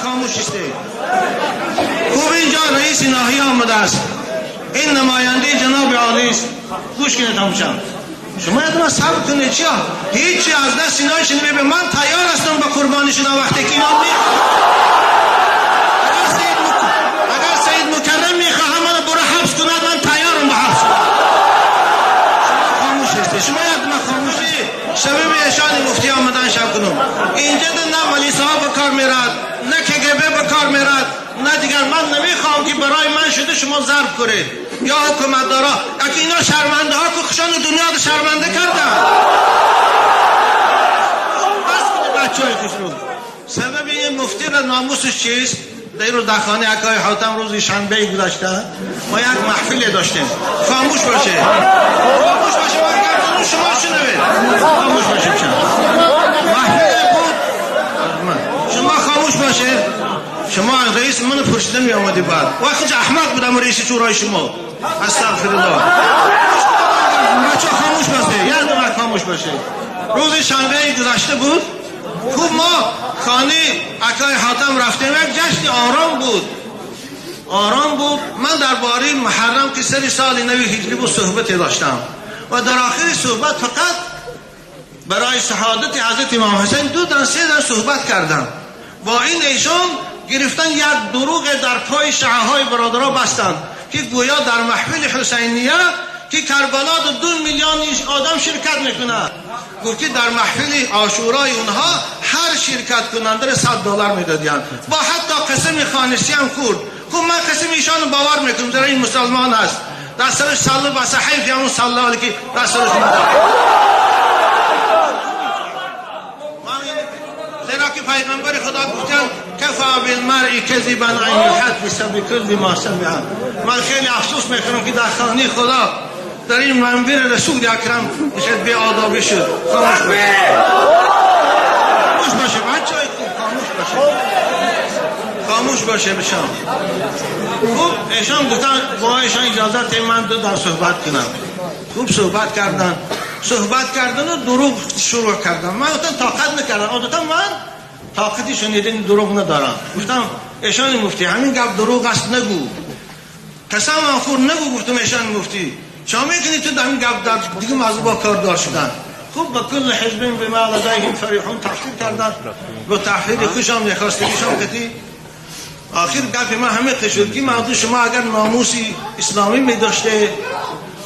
خاموش استید. خوب اینجا رئیس ناحیه آمده است، این نماینده جناب عالی است. گوش کنید تماشا. شما یادم صبر کنید، چیا هیچی از دست اینا شنیده. به من تیار هستم با قربانی شدن وقتی که اینا اگر سید مکرم میخواهم منو برو حبس کند، من تیارم به حبس کنم. شما خاموش هستی، شما یادم خاموشی. سبب ایشان مفتی آمدن شب کنم اینجا نه ولی صاحب به کار میرد، نه کگبه به کار میرد، نه دیگر. من نمیخوام که برای من شده شما ضرب کنید یا حکومت دارا. اگه اینا شرمنده ها که خشان دنیا رو شرمنده کردن. بس کنید بچه های خوش رو. سبب این مفتی را ناموسش چیست؟ در روز در خانه اکای حاتم روز شنبه گذشته ما یک محفل داشتیم. خاموش باشه، خاموش باشه، من شما شنوید. خاموش باشه، محفل بود، شما خاموش باشه. شما رئیس منو پرسیده می آمدی بعد وقتی احمق بودم رئیس شورای شما. استغفر الله. بچه خاموش باشه، یه دونه خاموش باشه. روز شنبه گذشته بود. خوب ما خانه اکای حاتم رفتیم، یک جشن آرام بود، آرام بود. من درباره محرم که سر سال نو هجری بود صحبت داشتم و در آخر صحبت فقط برای شهادت حضرت امام حسین 2 دن 3 دن صحبت کردم. با این ایشان گرفتن یک دروغ در پای شعاهای برادرها بستند که گویا در محفل حسینیه که کربلا 2 میلیون آدم شرکت میکنه. گفت که در محفل عاشورای اونها هر شرکت کننده $100 میدادین. با حتی قسم خانشی هم خورد. خب من قسم ایشان باور میکنم، زیرا این مسلمان است. در سرش سله بسه، حیف همون سله حالی که در سرش میداد. زیرا که پیغمبر خدا گفتن کفا بالمرء کذبا ان یحدث بکل ما سمع. من خیلی افسوس میخورم که در خانه خدا در این منبر رسول اکرم نشد بی آدابی شد. خاموش باشه، خاموش باشه بچه های خوب، خاموش باشه، خاموش باشه بشم. خوب ایشان گفتن با ایشان اجازه من 2 در صحبت کنم. خوب صحبت کردن، صحبت کردن و دروغ شروع کردن. من گفتم طاقت نکردم، عادتا من طاقتی شنیدن دروغ ندارم. گفتم ایشان مفتی همین گپ دروغ است نگو، قسم هم خور نگو. گفتم ایشان مفتی چه میکنی تو در این گپ در دیگه موضوع با کار دار شدن. خوب با کل حزب به ما لدیهم فریحون تحقیر کردن، با تحقیر خوشم نخواستگیشم کتی. آخر گپ من همه شد که موضوع شما اگر ناموسی اسلامی می داشته،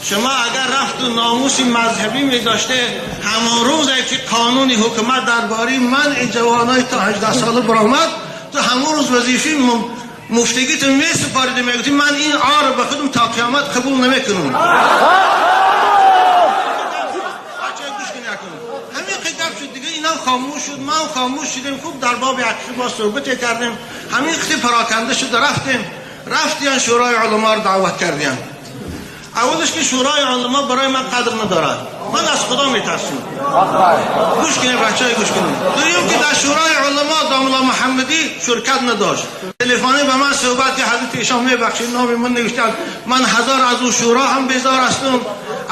شما اگر رفت و ناموسی مذهبی می داشته، همان روز که قانون حکومت درباره منع جوانای تا 18 ساله برآمد، تو همون روز وظیفه مفتگیت می سپاریده، میگفتی من این عار به خودم تا قیامت قبول نمیکنم. همین گپ شد دیگه، اینا خاموش شد، ما خاموش شدیم. خوب در باب عقیده با صحبت کردیم، همین خیلی پراکنده شد. رفتیم شورای علما رو دعوت کردیم. اولش که شورای علما برای من قدر ندارد، من از خدا میترسم. گوش کنید بچه‌های، گوش کنید. دویم که در شورای علما داملا محمدی شرکت نداشت. تلفنی به من صحبت که حضرت ایشان میبخشید نام من نوشتن، من هزار از او شورا هم بیزار هستم،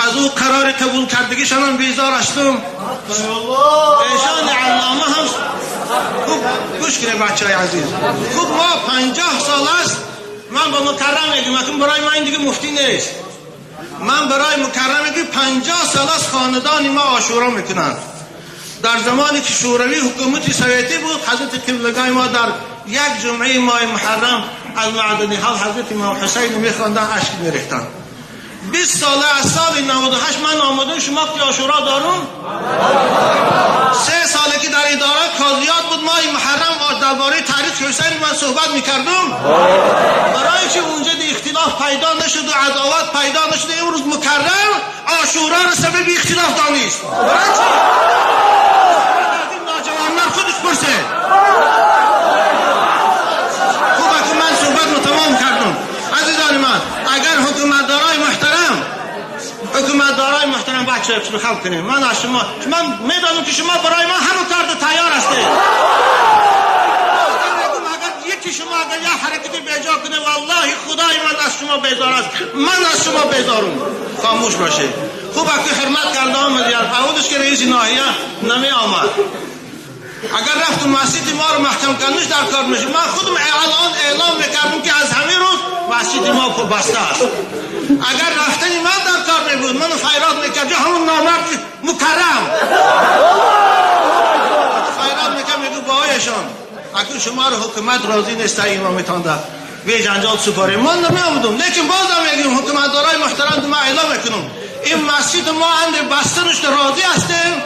از او قرار قبول کردگیشان هم بیزار هستم. ایشان علامه هم خوب گوش کنید بچه‌های عزیز. خوب ما 50 سال است من با مکرم میگم، برای من دیگه مفتی نیست. من برای مکرم که 50 سال از خاندان ما عاشورا میکنند. در زمانی که شوروی حکومت سویتی بود، حضرت قبلگاه ما در یک جمعه ماه محرم از معدنی حال حضرت امام حسین میخواندن، اشک میریختند. 20 ساله از سال 98 من آمدم شما که عاشورا دارم. 3 ساله که در اداره قاضیات بود، ماه محرم درباره تاریخ حسین من صحبت میکردم. برای که اونجا اختلاف پیدا نشد و عداوت پیدا نشد، امروز مکرم عاشورا را سبب اختلاف دانست. برای چی؟ ناجوانمرد خودش پرسه. خوب اکنون من صحبت رو تمام کردم. عزیزان من، اگر حکومتدارای محترم، حکومتدارای محترم بچه رو خلق کنیم، من از شما، من میدانم که شما برای من همون کار تیار هستید. اگر یکی شما اگر یه حرکت بیجا کنه، والله خدای من از شما بیزار است، من از شما بیزارم. خاموش باشه. خوب اگه حرمت کرده آمد، اولش که رئیس ناحیه نمی آمد. اگر رفت مسجد ما رو محکم کردنش در کار میشه، من خودم الان اعلام میکردم که از همین روز مسجد ما بسته است. اگر رفتن من در کار میبود، منو فیراد میکرد همون نامرد مکرم فیراد میکرد، میگو باهایشان اکنون شما رو حکومت راضی نیست امامتان ده به جنجال سپاریم. من نمیامدم، لیکن بازم میگم حکومتدارای محترم ما اعلام میکنم این مسجد ما اند بسته نشده راضی هستیم،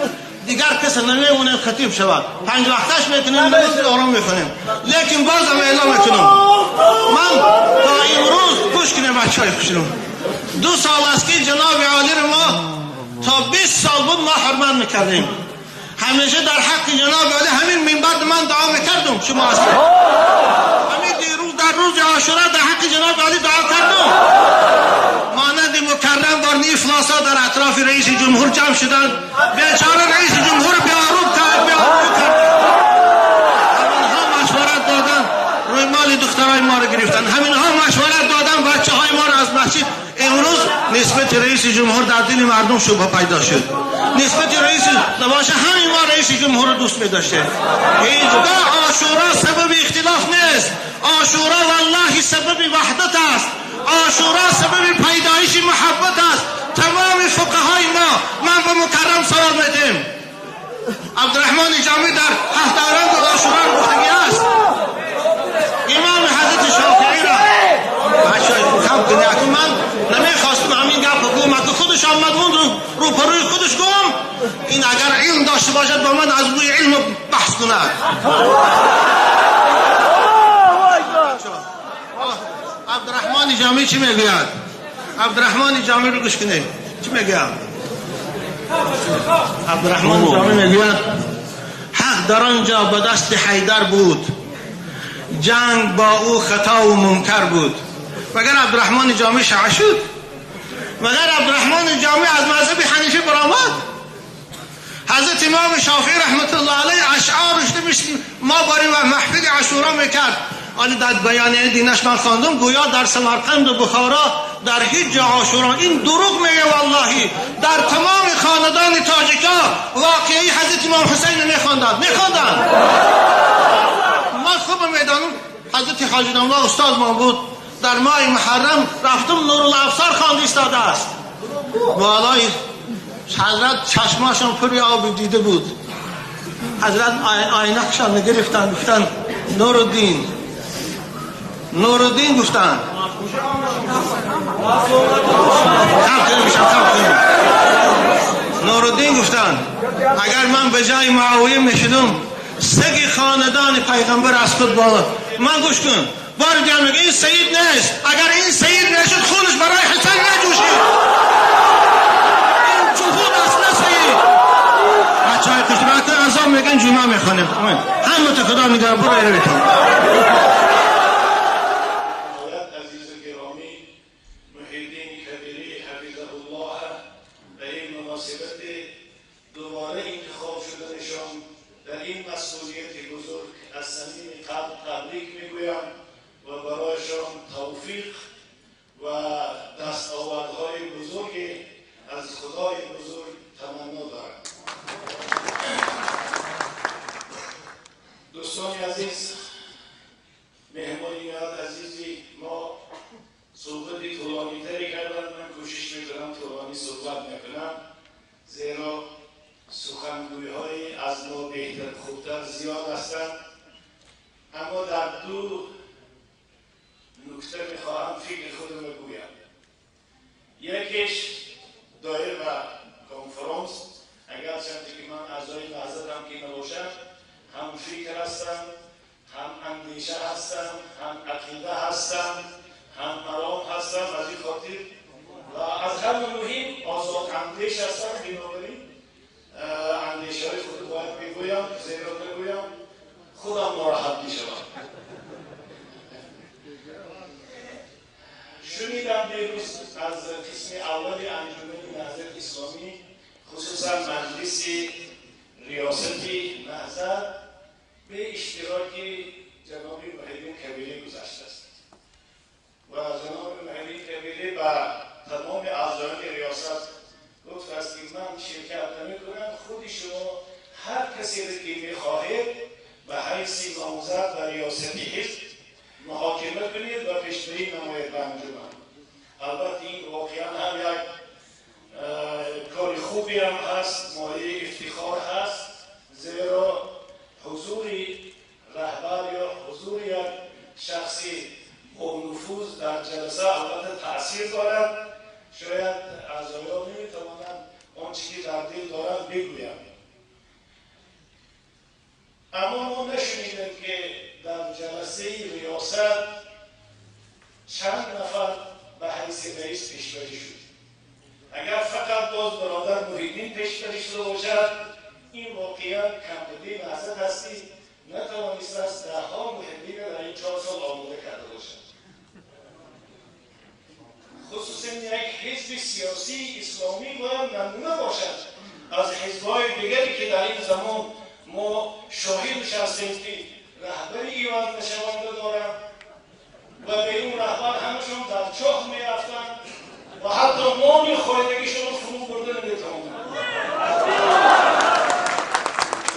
دیگر کس نمیمونه خطیب شود. 5 وقتش میکنیم، نماز آرام میخونیم، لیکن بازم اعلام میکنم من تا امروز گوش کنیم بچهای خوشم، 2 سال است که جناب عالی ما تا 20 سال بود ما حرمت میکردیم. همیشه در حق جناب عالی همین منبر من دعا میکردم. شما هستید همین دیروز در روز عاشورا در حق جناب عالی دعا کردم. مانند مکرم بار افلاسا در اطراف رئیس جمهور جمع شدند، بیچاره رئیس جمهور بیاروب کرد، بیاروب کرد. همینها مشورت دادن روی مال دخترای ما رو گرفتن، همینها مشورت دادن بچه های ما رو از مسجد. امروز نسبت رئیس جمهور در دل مردم شبهه پیدا شد. نسبت رئیس نباشه همین ما رئیس جمهور رو دوست می‌داشته. هیچگاه عاشورا سبب اختلاف نیست. عاشورا والله سبب وحدت است. عاشورا سبب پیدایش محبت است. تمام فقهای ما من به مکرم سوال میدیم. عبدالرحمن جامی در هفت آرنگ عاشورا گفتگی است. امام حضرت شافعی را بچه‌های خب کنی، من نمیخواستم همین گپ بگم، اگه خودش آمد رو پروی خودش گم. این اگر علم داشته باشد با من از روی علم بحث کند. عبدالرحمن جامی چی میگوید؟ عبدالرحمن جامی رو گوش کنید چی میگوید؟ عبدالرحمن جامی میگوید حق در آنجا به دست حیدر بود، جنگ با او خطا و منکر بود. مگر عبدالرحمن جامی شیعه شد؟ مگر عبدالرحمن جامی از مذهب حنیفی برآمد؟ حضرت امام شافعی رحمت الله علیه اشعارش ما باری و محفل عاشورا میکرد. آن در بیانیه دینش من خواندم، گویا در سمرقند و بخارا در هیچ جا عاشورا. این دروغ میگه والله. در تمام خاندان تاجیکا واقعی حضرت امام حسین میخواندند، میخواندند. ما خوب میدانم حضرت حاجی ناملا استاد ما بود، در ماه محرم رفتم نورالابصار خوانده ایستاده است. بالای حضرت چشماشان پر آب دیده بود. حضرت آینه‌شان گرفتن، گفتن نورالدین، نورالدین گفتن. نورالدین گفتن اگر من به جای معاویه میشدم سگ خاندان پیغمبر از خود بالا. من گوش کن بار دیگه میگه این سید نیست. اگر این سید نشد خونش برای حسین نجوشید. این جهود است نه سید. بچه های خوش از آن میگن جمعه میخوانیم. همه تا خدا میگه برو ایره. گفت است که من شرکت نمی‌کنم، خودی شما هر کسی را که می‌خواهید حیث نامزد و ریاست حزب محاکمه کنید و پیشبری نماید به انجمن. البته این واقعا هم یک کار خوبی هم هست، مایه افتخار هست، زیرا حضور رهبر یا حضور یک شخصی با نفوذ در جلسه البته تاثیر دارد. شاید اعضایان نمیتوانند آنچه که در دل دارند بگویند. اما ما نشنیدیم که در جلسه ریاست چند نفر به حیث رئیس پیشبری شد. اگر فقط باز برادر محی‌الدین پیشبری شده باشد، این واقعا کمبودی نهضت هستی نتوانسته است ده ها محبین در این 4 سال آماده کرده باشد. خصوصا یک حزب سیاسی اسلامی باید نمونه باشد از حزب‌های دیگری که در این زمان ما شاهدش هستیم که رهبری عوض نشونده دارند و به اون رهبر همشون در چاه می‌رفتند و حتی نان خایدگیشون رو فرو برده نمی‌توانند.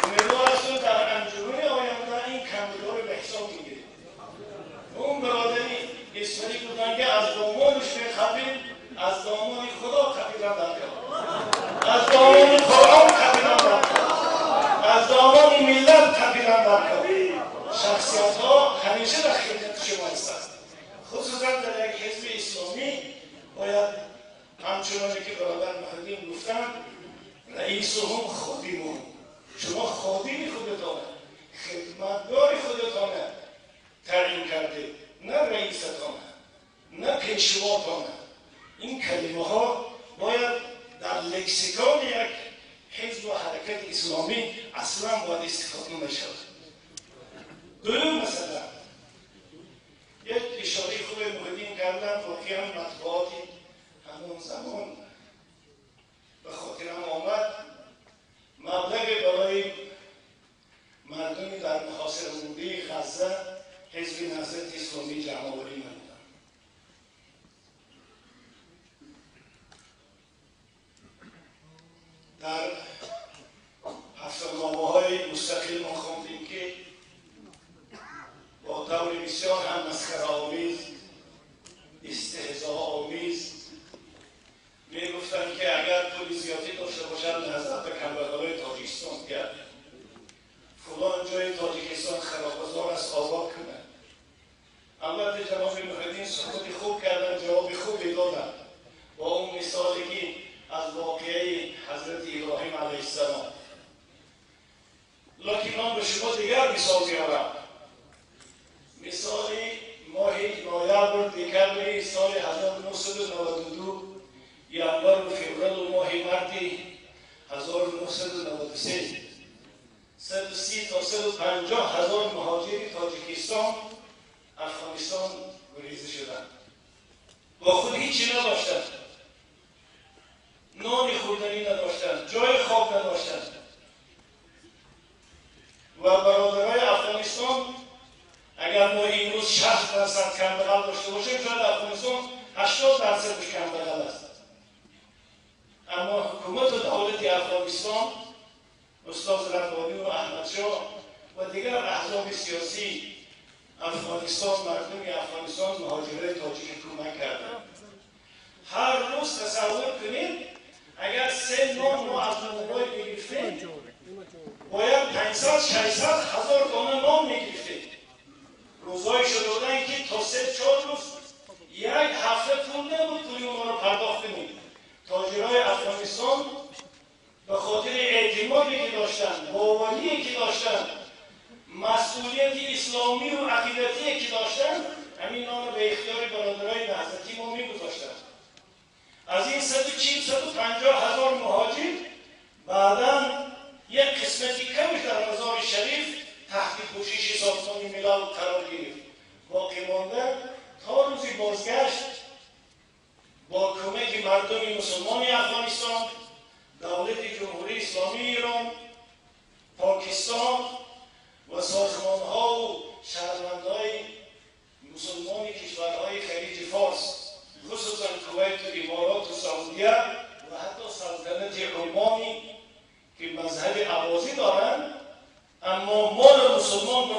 امیدوار هستم در انجمن آینده این کمبودها رو به حساب می‌گیریم. اون برادری اسماعیلی بودن که از دامانش می‌خپید، از دامان خدا خپیدن در کار، از دامان قرآن خپیدن در کار، از دامان ملت خپیدن در کار. شخصیت ها همیشه در خدمت شما هستند. خصوصا در یک حزب اسلامی باید همچنانی که برادر محی‌الدین گفتند، رئیسهم خادمهم، شما خادم خودتانه، خدمتگار خودتانه تعیین کرده، نه رئیستانه، نه پیشواتانه. این کلمه ها باید در لکسیکون یک حزب و حرکت اسلامی اصلا باید استفاده نشود. دوم مثلا یک اشاره خوب محی‌الدین کردن، واقعا مطبوعاتی همون زمان به خاطرم آمد، مبلغ برای مردمی در محاصره مونده غزه حزب نهضت اسلامی جمع‌آوری نمودند. در هفته‌نامه‌های مستقل ما خواندیم که با طور بسیار هم مسخره‌آمیز، استهزاءآمیز می‌گفتند که اگر پول زیادی داشته باشد نهضت به کمبغلای تاجیکستان بیاد، فلان جای تاجیکستان خراب‌بازار است آباد کنند. البته جناب محی‌الدین صحبت خوب کردن، جواب خوبی دادن با اون مثالی که از واقعه حضرت ابراهیم علیه السلام. لکن من به شما دیگر مثال میارم. مثالی ماه نوامبر دکبر سال 1992، ینور و فوریه و ماه مارس 1993، 130 تا 150 هزار مهاجر تاجیکستان افغانستان گریزه شدند. با خود هیچی نداشتند، نان خوردنی نداشتند، جای خواب نداشتند و برادرای افغانستان اگر ما امروز 60% کمبغل داشته باشیم، شاید افغانستان 80% کمبغل است. اما حکومت و دولت افغانستان، استاد ربانی و احمدشاه و دیگر احزاب سیاسی افغانستان، مردم افغانستان مهاجرای تاجیک کمک کردند. هر روز تصور کنید اگر 3 نان ما از نانوای میگرفتیم، باید 500 600 هزار دانه نان میگرفتیم. روزایی شده بودن که تا 3-4 روز یک هفته پول نبود پولی اونها رو پرداخت کنیم. تاجرای افغانستان به خاطر اعتمادی که داشتن، باوری که داشتن، مسئولیت اسلامی و عقیدتی که داشتن، همین نان رو به اختیار برادرای نهضتی ما میگذاشتن. از این 140 150 هزار مهاجر بعداً یک قسمتی کمش در مزار شریف تحت پوشش سازمان ملل قرار گرفت. باقی مانده تا روزی بازگشت با کمک مردم مسلمان افغانستان، دولت جمهوری اسلامی ایران، پاکستان و سازمان‌ها و شهروندهای مسلمان کشورهای خلیج فارس، خصوصا کویت و امارات و سعودیه و حتی سلطنت عمانی که مذهب عوازی دارند، اما مال مسلمان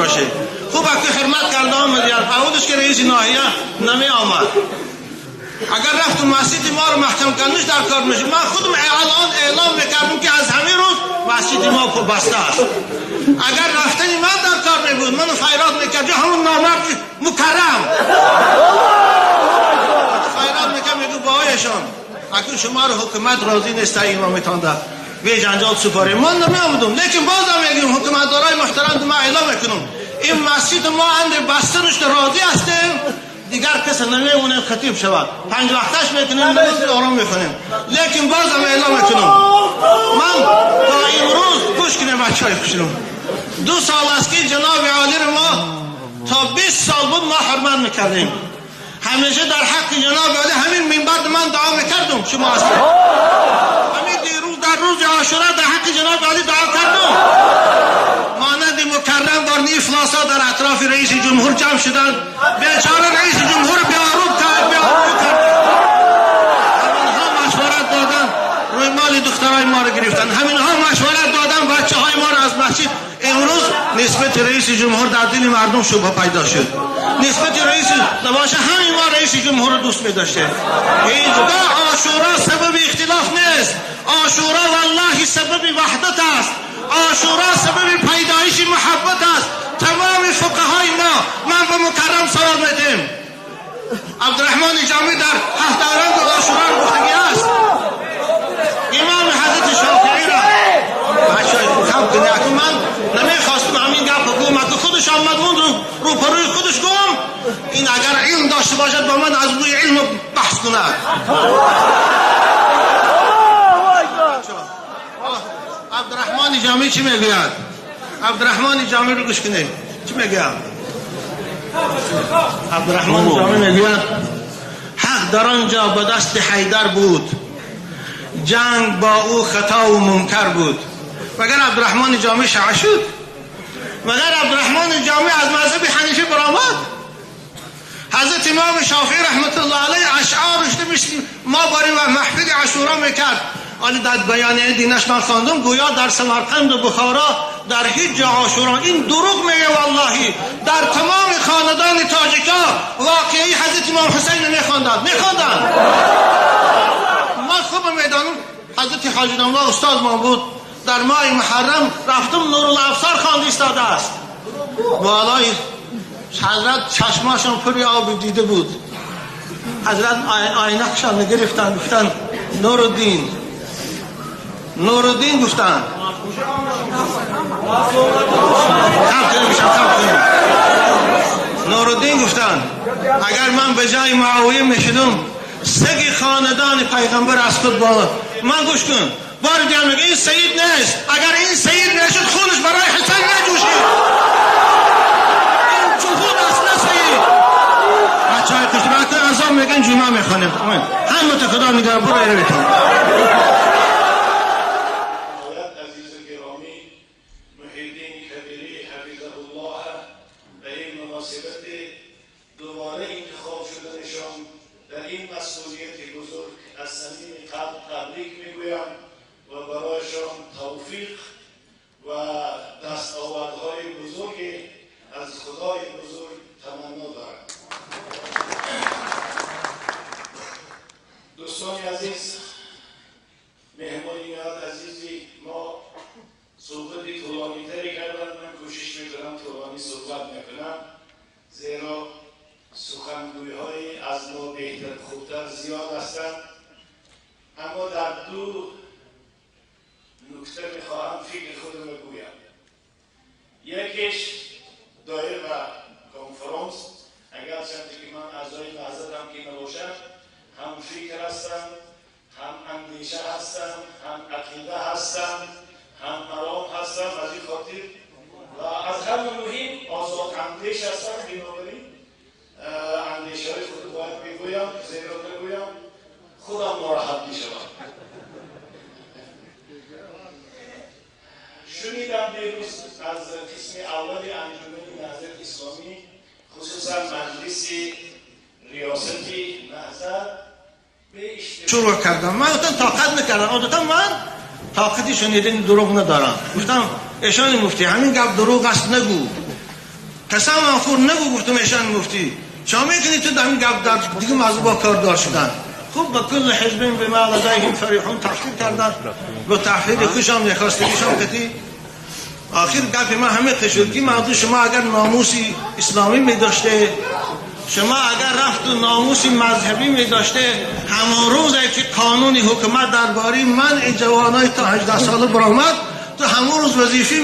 باشه. خوب اگه حرمت کرده آمد اولش که رئیس ناحیه نمی آمد. اگر رفت مسجد ما رو محکم کردنش در کار میشه. من خودم الان اعلام میکردم که از همین روز مسجد ما بسته است. اگر رفتن من در کار میبود منو فیراد میکرد، همون نامرد مکرم فیراد میکرد، میگو باهایشان اکنون شما رو حکومت راضی نیست امامتان در به جنجال سپاریم. من نمیآمدم، لیکن بازم میگم حکومتدارای محترم ما اعلام میکنم این مسجد ما اند بسته نشده راضی هستیم، دیگر کس نمیمونه خطیب شود. 5 وقتش میکنیم، نماز آرام میخونیم، لیکن بازم اعلام میکنم من تا امروز گوش کنیم بچهای خوشم، 2 سال است که جناب عالی ما تا 20 سال بود ما حرمت میکردیم. همیشه در حق جناب عالی همین منبر من دعا میکردم. شما هستید همین دیروز در روز عاشورا در حق جناب عالی دعا کردم. مانند مکرم بار افلاسا در اطراف رئیس جمهور جمع شدند، بیچاره رئیس جمهور بیاروب کرد، بیاروب کرد. همینها مشورت دادن روی مال دخترای ما رو گرفتن، همینها مشورت دادن بچه های ما رو از مسجد. امروز نسبت رئیس جمهور در دل مردم شبهه پیدا شد. نسبت رئیس نباشه همین ما رئیس جمهور رو دوست می‌داشته. هیچگاه عاشورا سبب اختلاف نیست. عاشورا والله سبب وحدت است. عاشورا سبب پیدایش محبت است. تمام فقهای ما من به مکرم سوال میدیم. عبدالرحمن جامی در هفت اورنگ عاشورا گفتگی است. امام حضرت شافعی را بچه‌های خوب کنی. اکنون من نمیخواستم همین گپ بگویم، اکنون خودش آمد اون رو پروی خودش گم. این اگر علم داشته باشد با من از روی علم بحث کند. عبدالرحمن جامی چی میگوید؟ عبدالرحمن جامی رو گوش کنید چی میگوید؟ عبدالرحمن جامی میگوید حق در آنجا به دست حیدر بود، جنگ با او خطا و منکر بود. مگر عبدالرحمن جامی شیعه شد؟ مگر عبدالرحمن جامی از مذهب حنیفی برآمد؟ حضرت امام شافعی رحمت الله علیه اشعارش ما باریم و محفل عاشورا میکرد. آن در بیانیه دینش من خواندم گویا در سمرقند و بخارا در هیچ جا عاشورا. این دروغ میگه والله. در تمام خاندان تاجیکا واقعی حضرت امام حسین میخواندند. ما خوب میدانم حضرت حاجی ناملا استاد ما بود، در ماه محرم رفتم نورالابصار خوانده ایستاده است. بالای حضرت چشماشان پر آب دیده بود. حضرت آینه‌شان گرفتن گفتن نورالدین، نورالدین گفتن نورالدین گفتن اگر من به جای معاویه میشدم سگ خاندان پیغمبر از خود بالا. من گوش کن بار دیگه میگه این سید نیست. اگر این سید نشد خونش برای حسین نجوشید. این جهود است نه سید. بچه های خوش از آن میگن جمعه میخوانیم. همه خدا میگه برو ایره بکن. شروع کردم. من گفتم طاقت نکردم. عادتا من طاقتی شنیدن دروغ ندارم. گفتم ایشان مفتی همین گپ دروغ است نگو. قسم هم خور نگو گفتم ایشان مفتی چا میکنی تو در این گپ در دیگه موضوع کاردار شدن. خوب با کل حزب به ما لدیهم فریحون تحقیر کردن با تحقیر خوشم نخواستگیشم کتی. آخر گپ ما همه قشود که موضوع شما اگر ناموسی اسلامی می داشته، شما اگر رفت و ناموسی مذهبی می داشته، همان روز که قانون حکومت درباره منع جوانای تا 18 ساله برآمد، تو همون روز وظیفه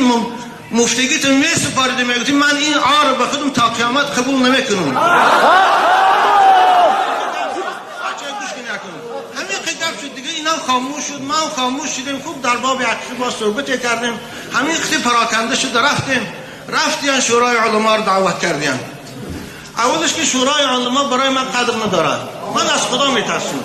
مفتگی تو می سپاریده، میگفتی من این آر به خودم تا قیامت قبول نمیکنم. خاموش شد، من خاموش شدیم. خوب در باب عقیده با صحبت کردیم، همین خیلی پراکنده شد رفتیم. رفتیان شورای علما رو دعوت کردیم. اولش که شورای علما برای من قدر ندارد، من از خدا میترسم.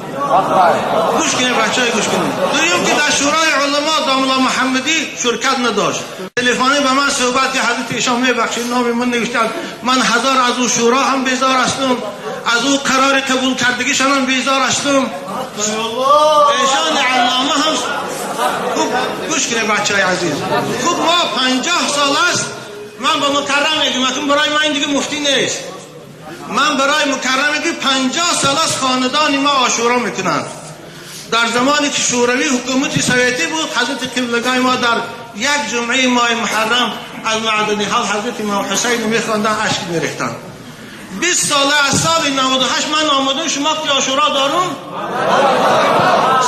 گوش کنید بچه‌های، گوش کنید. دویم که در شورای علما داملا محمدی شرکت نداشت. تلفنی به من صحبت که حضرت ایشان میبخشید نام من نوشتن، من هزار از او شورا هم بیزار هستم، از او قرار قبول کردگیشان هم بیزار هستم. ایشان علامه هم خوب گوش کنید بچه های عزیز. خوب ما 50 سال است من با مکرم میگم، برای من این دیگه مفتی نیست. من برای مکرم میگم 50 سال است خاندان ما عاشورا میکنند. در زمانی که شوروی حکومت سویتی بود، حضرت قبلگاه ما در یک جمعه ماه محرم از معدنی ها حضرت امام حسین میخواندن، اشک میریختند. 20 ساله از سال 98 من آمدم شما که عاشورا دارم.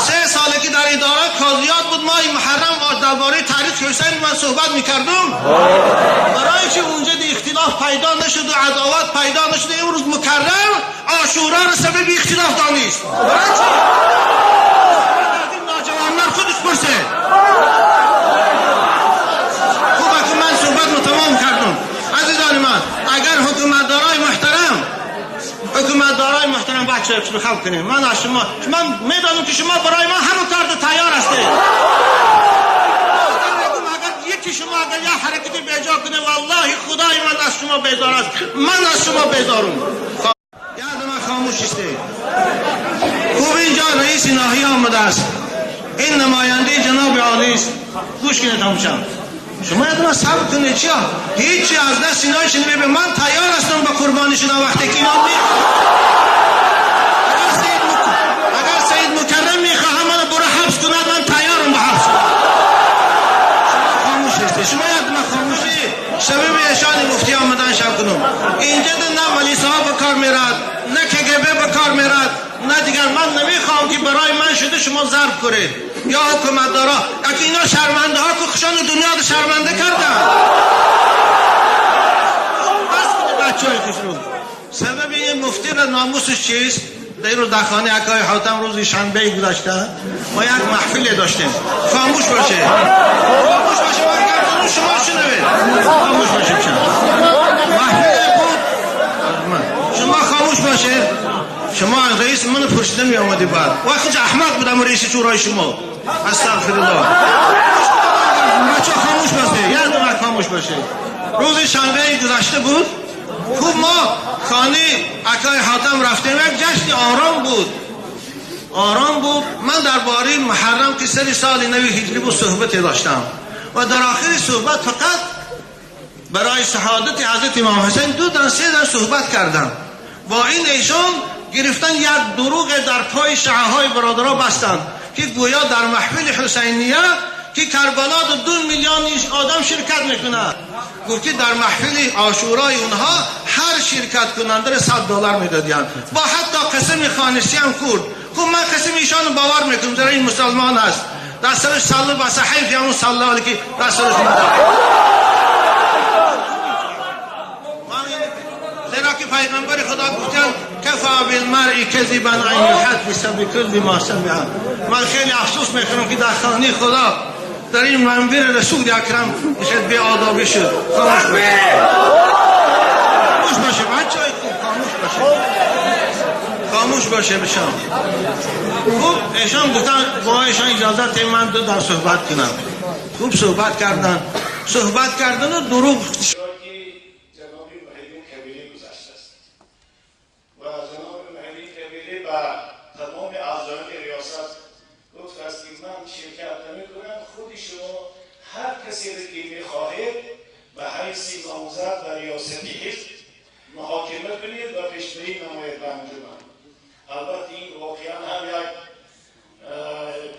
3 ساله که در اداره قاضیات بود، ماه محرم درباره تاریخ حسین من صحبت میکردم. برای که اونجا اختلاف پیدا نشد و عداوت پیدا نشد، امروز مکرم عاشورا را سبب اختلاف دانست. برای چی؟ ناجوانان خودش پرسه. خوب من صحبت رو تمام کردم. عزیزان من، اگر حکومتدارای محترم بچه خب کنیم، من از شما، من میدانم که شما برای من همون کار تیار هستید. اگر یکی شما اگر یه حرکت بیجا کنه، والله خدای من از شما بیزار است، من از شما بیزارم. یاد من خاموش استید. خوب اینجا رئیس ناحیه آمده است، این نماینده جناب عالی است. گوش کنید همچنان. شما یاد من صبر کنید، چیا هیچی از دست اینا شنیده. من تیار هستم با قربانی شدن وقتی که اینا اگر سید مکرم میخواهم من برو حبس کند، من تیارم به حبس کنم. شما خاموش هستی، شما یاد من خاموشی. سبب ایشان مفتی آمدن شب کنم اینجا نه ولی صاحب به کار میرد، نه کگبه به کار میرد، نه دیگر. من نمیخوام که برای من شده شما ضرب کنید یا حکومت دارا. اگه اینا شرمنده ها که خوشان دنیا رو شرمنده کردن. بس کنید بچه های خوش رو. سبب این مفتی را ناموسش چیست؟ در روز در خانه اکای حاتم روز شنبه گذشته ما یک محفل داشتیم. خاموش باشه، خاموش باشه، من شما شنوید. خاموش باشه، محفل بود، شما خاموش باشه. شما رئیس منو پرسیده می آمدی بعد وقتی احمق بودم رئیس شورای شما. استغفر الله. بچه خاموش باشه، یه دونه خاموش باشه. روز شنبه گذشته بود. خوب ما خانه اکای حاتم رفتیم، یک جشن آرام بود، آرام بود. من درباره محرم که سر سال نو هجری بود صحبت داشتم و در آخر صحبت فقط برای شهادت حضرت امام حسین 2 دن 3 دن صحبت کردم. با این ایشان گرفتن یک دروغ در پای شعاهای برادرها بستند که گویا در محفل حسینیه که کربلا 2 میلیون آدم شرکت میکنه. گفت که در محفل عاشورای اونها هر شرکت کننده $100 میدادیان. با حتی قسم خانشی هم خورد. خب من قسم ایشان باور میکنم، در این مسلمان هست، در سرش سله بسه، حیف همون سله که در سرش میداد. زیرا که پیغمبر خدا گفتن کفا بالمرء کذبا ان یحدث بکل ما سمع. من خیلی افسوس میخورم که در خانه خدا در این منبر رسول اکرم نشد بی آدابی شد. خاموش باشه، خاموش باشه بچه های خوب، خاموش باشه، خاموش باشه بشم. خوب ایشان گفتن با ایشان اجازه من 2 در صحبت کنم. خوب صحبت کردن، صحبت کردن و دروغ. هر کسی که میخواهد به حیث نامزد و ریاست حزب Албатта ин воқеан ҳам як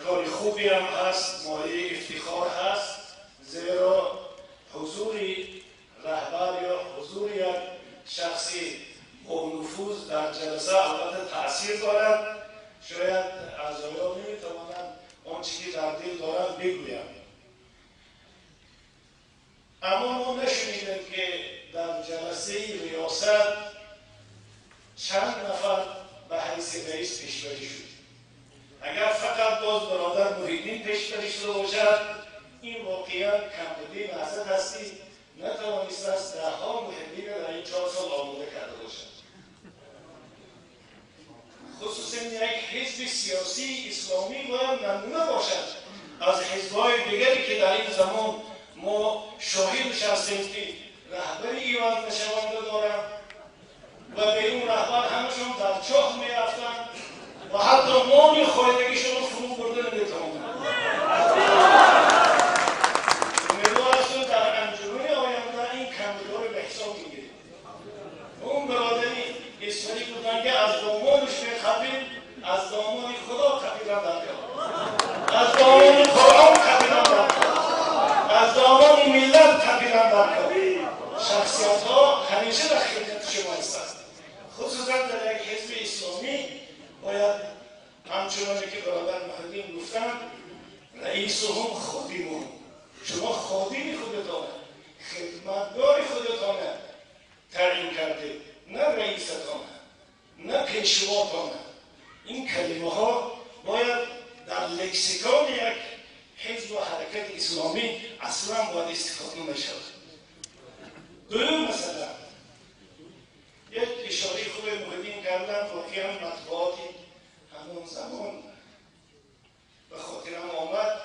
кори хубе ҳам ҳаст, мояи ифтихор ҳаст, зеро ҳузури раҳбар ё ҳузури як шахси бо нуфуз дар ҷаласа албатта таъсир дорад. Шояд аъзоён наметавонанд он чӣ ки дар дил доранд бигӯянд. Аммо мо нашунидем, ки дар ҷаласаи риёсат чанд нафар ба ҳайси раис пешбарӣ шуд. Агар фақат боз бародар Муҳиддин пешбарӣ шуда бошад, ин воқеан камбудии Наҳзат аст, ки натавонистааст даҳҳо Муҳиддинро дар ин 4 сол омода карда бошад. Хусусан як ҳизби сиёсии исломӣ бояд намуна бошад аз ҳизбҳои дигаре, ки дар ин замон мо шоҳидш ҳастем, ки раҳбари иваз нашаванда доранд ва бе он раҳбар ҳамашон дар чоҳ мерафтанд ва ҳатто нони хойдагишонро фурӯ бурда наметавонанд. Умедвор ҳастем, дар анҷумани оянда ин камбудиҳоро ба ҳисоб мегирем. Он бародари исфарӣ буданд, ки аз домонаш мехапид, аз домони Худо қапидан дар кор, аз домони Қуръон қапидан дар кор, аз домони миллат қапидан дар кор. Шахсиятҳо ҳамеша дар хидмати шумо ҳастанд. Хусусан дар як ҳизби исломӣ бояд, ҳамчуноне ки бародар Муҳиддин гуфтанд, رئیسهم خادمهم. شما خادمی خودتانه، خدمتگار خودتانه تعیین کرده، نه رئیستانه، نه پیشواتانه. این کلمه ها باید در لکسیکون یک حزب و حرکت اسلامی اصلا باید استفاده نشود. دوم مثلا یک اشاره خوب محیطین کردن. واقعا مطبوعاتی همون زمان به خاطرم آمد.